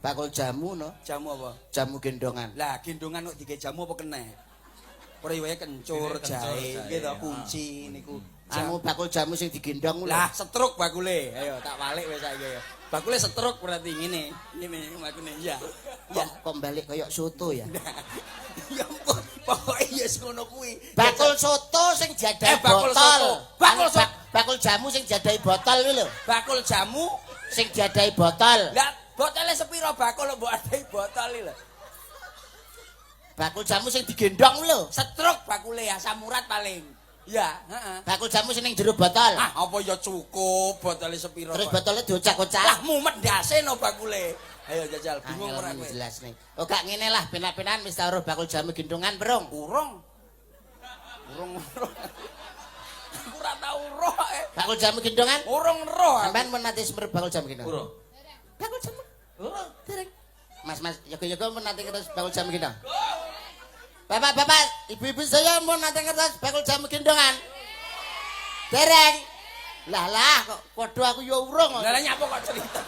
Bakul jamu no. Jamu apa? Jamu gendongan. Lah, gendongan kok digawe jamu apa kena? Ora wae kencur, Ini kencur, jahe, jahe, nggih to, ah. kunci niku. Anu, bakul jamu sing digendong lho. Lah, setruk bakule. Ayo tak balik wis saiki ya. Bakule setruk berarti ngene. Ngene bakune iya. Kok kok balik koyok soto ya? Ya ampun, pokoke ya wis ngono kuwi. Bakul soto sing jadahi Eh, bakul botol. soto. Bakul Anu, bakul jamu sing jadahi botol kuwi lho. Bakul jamu, Sing jadahi botol. Lah, botole sepiro bakul mbok adahi botol iki lho. Bakul jamu sing digendong kuwi lho. Setruk bakule, asam urat paling. Ya, heeh. Bakul jamu sing ning jero botol. Ah, apa ya cukup botole sepiro? Terus kok. botolnya diocak-ocak. Lah, mumet ndase no bakule. Ayo jajal, bingung Angel ora men kowe? Jelas nih. Oh, gak ngene lah, penak-penakan wis tau roh bakul jamu gendongan berung? Urung. Urung urung. Aku ora tau roh eh. Bakul jamu gendongan? Urung roh aku. Sampean mun nate semerep bakul jamu gendongan? Urung. Bakul jamu. Urung. Dereng. Mas, mas, yoga-yoga mun nate ngertos bakul jamu gendong? Bapak-bapak, ibu-ibu saya mun nate ngertos bakul jamu gendongan? Dereng. Lah lah, kok padha aku ya urung kok. Lah lah, nyapa kok cerita?